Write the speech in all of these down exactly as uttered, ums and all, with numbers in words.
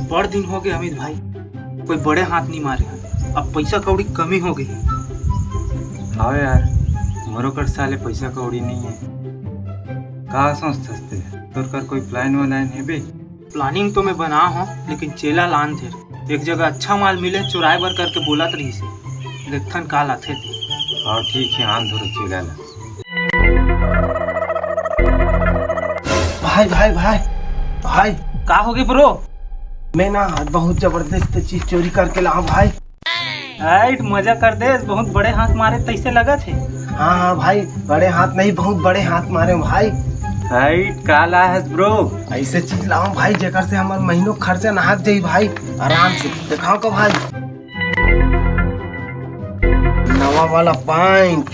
बड़ दिन हो गए अमित भाई, कोई बड़े हाथ नहीं मारे। अब पैसा कौड़ी कमी हो गई। हाँ यार, मोरो कर साले पैसा कौड़ी नहीं है। का सोचथस ते? तोर कर कोई प्लान वलान है बे? प्लानिंग तो मैं बना हूँ, लेकिन चेला लान थे एक जगह अच्छा माल मिले चुराए बर करके बोलत रही से। देखथन का लाथे ते। हाँ ठीक है, आन धरो चेला ला। भाई भाई भाई भाई, का हो गए ब्रो? मैं ना आज बहुत जबरदस्त चीज चोरी करके लाऊं भाई। राइट, मजा कर दे, बहुत बड़े हाथ मारे तैसे लगत है। हाँ हाँ भाई, बड़े हाथ नहीं, बहुत बड़े हाथ मारे हूँ भाई। राइट, का ला है ब्रो? ऐसे चीज लाऊं भाई जेकर से हमार महीनों खर्चा नहाक जाई भाई, आराम से। दिखाओ का भाई, नवा वाला पैंट।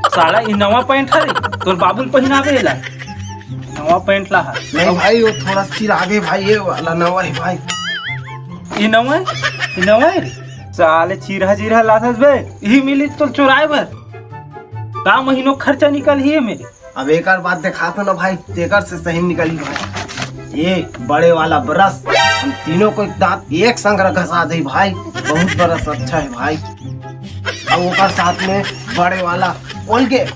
साला ई नवा पैंट हरे, तोर बाबुल पहिनावे ला। नवा पैंट ला हा। नहीं भाई, वो थोड़ा सा चिर आगे भाई, ये वाला नवा है भाई। ई नवा है? ई नवा है रे? साले चिरहा चिरहा लाथस बे, ई मिली तो चुराए बर। का महीनों खर्चा निकल ही है मेरे। अब एक और बात दिखा तो ना भाई, तेकर से सही निकली भाई। ये बड़े वाला ब्रश, हम तीनों को दांत एक संग घसा दे भाई, बहुत ब्रश अच्छा है भाई। अब ओकर साथ में बड़े वाला कोलगेट,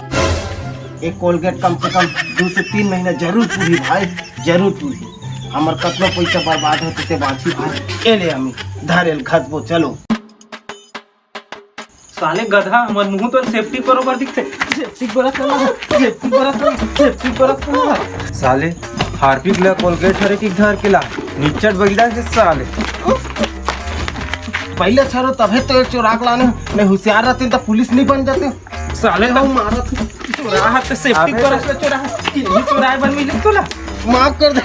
एक कोलगेट कम से कम दो से तीन महीना जरूर पूरी भाई, जरूर पूरी। हमर कतनो पैसा बर्बाद होते ते बांची भाई। ए ले अमी, धरेल घसबो, चलो। साले गधा, हमर मुंह तो सेफ्टी बरोबर दिखते। सेफ्टी बरत ना, सेफ्टी बरत ना, सेफ्टी बरत ना। साले हार्पिक ला कोलगेट हरे की घर के ला, निचट बगदा से साले। पहले छरो तभे तो चोराक लाने, नहीं होशियार रहते तो पुलिस नहीं बन जाते। साले हम मारत। चोरा हाथ से सेफ्टी अबे बरत ना चोरा। ये चोराए बन मिले तो ना। माफ कर दे।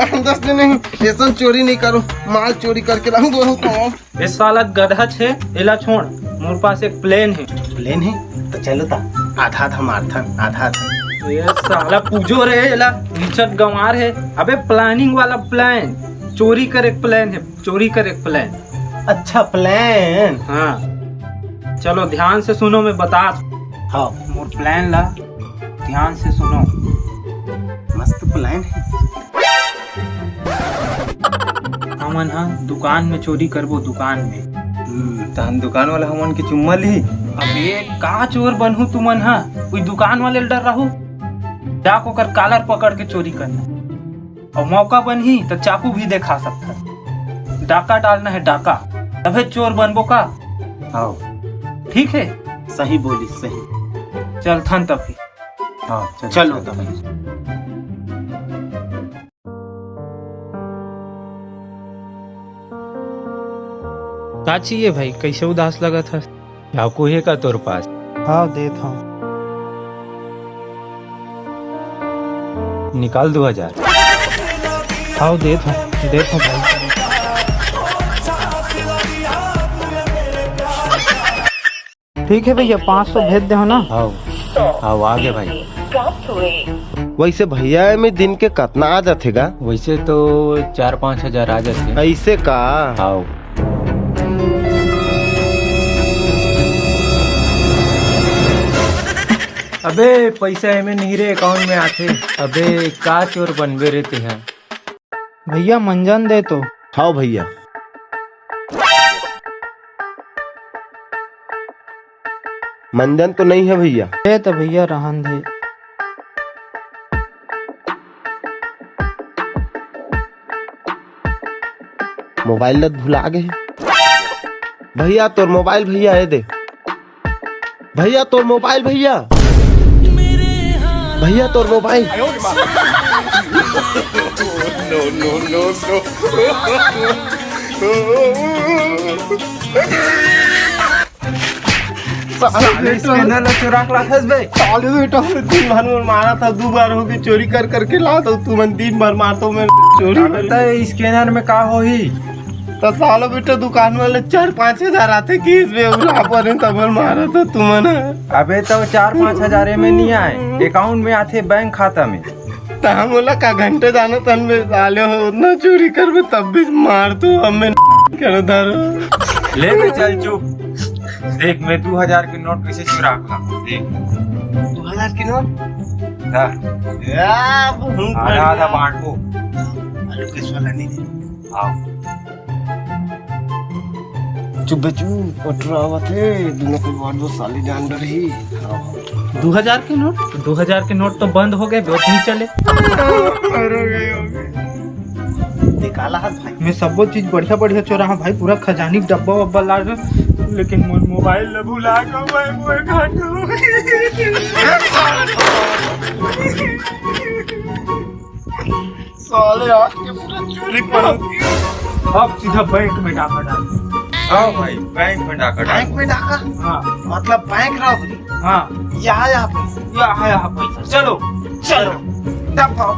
अंदर से नहीं, ऐसा चोरी नहीं करो, माल चोरी करके लाऊं बहुत। ए साला गधा छे, एला छोड़, मोर पास एक प्लान है। प्लान है? तो चलो ता, आधा आधा मारथन, आधा आधा। ए साला पूजो रे, एला रिचर्ड गंवार है। अबे प्लानिंग वाला प्लान, चोरी करे प्लान है, चोरी करे प्लान। अच्छा प्लान। हाँ, चलो ध्यान से सुनो, मैं बता। हाँ। मोर प्लान ला ध्यान से सुनो। मस्त प्लान है। हमन ह दुकान में चोरी करबो, दुकान में। हम्म, तहन दुकान वाला हमन के चुम्मा ली। अबे का चोर बनहू तुमन ह, कोई दुकान वाले ल डर रहू? डाक ओकर कालर पकड़ के चोरी करना, और मौका बनही तो चाकू भी दिखा सकता। डाका डालना है डाका, तभे चोर बनबो का। हाँ। ठीक है, सही बोली, सही। चल थन तब फिर। हाँ, चलो। चलो तब। का चाहिए भाई, कैसे उदास लगत हस? चाकू हे का तोर पास? हाँ, देत हूँ। निकाल दो हजार। हाँ, देत हूँ, देत हूँ भाई। ठीक है भैया, पाँच सौ भेज दे हो ना। हाँ, हाँ, आ गए भाई। प्राप्त हुए। वैसे भैया, एमे दिन के कतना आ जाथे गा? वैसे तो चार पाँच हजार आ जाथे। ऐसे का? हाँ। अबे, पैसा एमे नहीं रे, अकाउंट में आथे। अबे, का चोर बनबे रे तेहा? भैया, मंजन दे तो। हाँ भैया। मंजन तो नहीं है भैया। दे तो भैया, रहन दे। मोबाइल लत भुला गए। भैया, तोर मोबाइल भैया, ए दे। भैया, तोर मोबाइल भैया। भैया, तोर mobile. No, no, no, no। साले बेटा, स्कैनर ला चुरा के लाथस बे। साले बेटा, हमने दिन भर में मारा था, दो बार हो गई चोरी कर करके ला था, तुमन दिन भर मारता हूँ मैं चोरी। अबे त स्कैनर में का होही? तो साला बेटा दुकान वाले चार पाँच हजार आथे केस में उला पर तब मारा था तुमन। अबे तो चार पाँच हजार में नहीं आए, अकाउंट में आथे बैंक खाता में। त हम बोला का घंटे जाना तन में साले हो उतना चोरी करबे तब भी मार तू हमें कर धरो। ले बे चल चुप। देख मैं दो हजार के नोट कैसे चुरा के लाऊं, देख। दो हजार के नोट? हाँ। या, बहुत आधा आधा बढ़िया। बांटबो। कैसे वाला नहीं दे। आओ। चुप बे चुप, पटरा आवत हे, दुनो के बाद वो साले जान डरही। दू हजार के नोट, दू हजार के नोट तो बंद हो गए, नोट नहीं चले। निकाला हाथ भाई। मैं सबो चीज बढ़िया बढ़िया चोरा हूँ भाई, पूरा खजानी डब्बा वब्बा ला रहे, लेकिन मोर मोबाइल ला भुला गो भाई, मोर घाटा हो गई। साले आज के पूरा चोरी करो। अब सीधा बैंक में डाका डाल। हाँ भाई, बैंक में डाका डाल। बैंक में डाका? हाँ। मतलब बैंक रॉबरी? हाँ। यहाँ, यहाँ पैसा। यहाँ, यहाँ पैसा। चलो, चलो। दफा हो।